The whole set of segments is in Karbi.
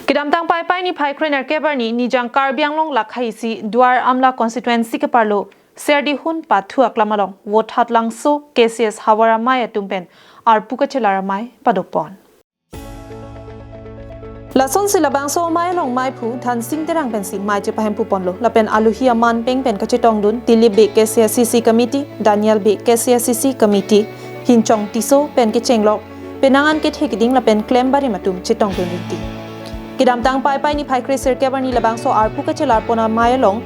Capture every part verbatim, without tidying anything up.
Kedamtang Paipai niphai krenerkep arni Nijang Karbi Anglong lakha isi Duar Amla constituency keparlo Serdihun Pathu aklam along Vothatlangso K C S Havar Amei atum pen arpu kachelar amei padopon. Lasonsi labangso amei along meiphu Dhansing Terang pensi mei chepahemphu ponlo. Lapen aluhi aman peng pen kachetongdun Dilip Bey K C S C C committee, Daniel Bey K C S C C committee, Hinchong Tisso pen kechenglok penang an kethe keding lapen klem barim atum chetongdun rinti. Kedamtang Paipai niphai kresirkep arni labangso arpu kachelar pon amei along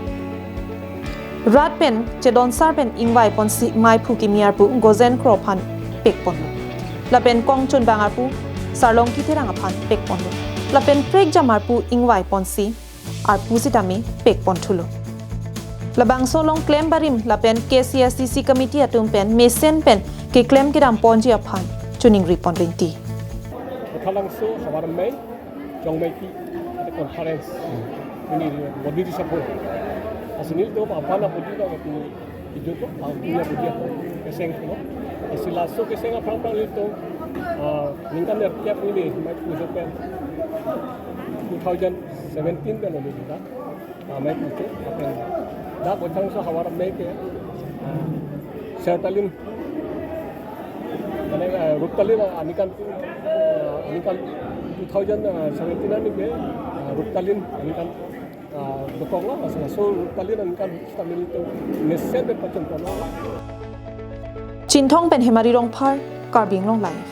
rat pen chedonsar pen ingvai ponsi meiphu kimi arpu Gozen Kro aphan pek ponlo. Lapen kongchunbang arpu Sarlongki Terang aphan pek ponlo. Lapen prekjam arpu ingvai ponsi arpu sitame pek pon thulo. Labangso along klem barim lapen K C S C C committee atum pen mesen pen keklem kedam ponji aphan choningri pon rinti. Vothatlangso Havar Amei Jongmeipi conference ini body di sapul. Asinil to apa na body na itu itu apa punya body apa keseng itu. Lasi laso keseng apa apa itu, ah, ningkan ya tiap ini meiphu pen two thousand seventeen kan ada kita. Ah, meiphu pen dak Vothatlangso Havar Amei ke, ah, Sertalin, mane, ah, Ruptalin, ah, aningkan, ah, aningkan two thousand seventeen arni ke, ah, Ruptalin aningkan, ah, dokoklo, laso Ruptalin aningkan Sertalin itu mesen pen pachun ponlo. Chinthong pen Hemari Rongphar, Karbi Anglong Live.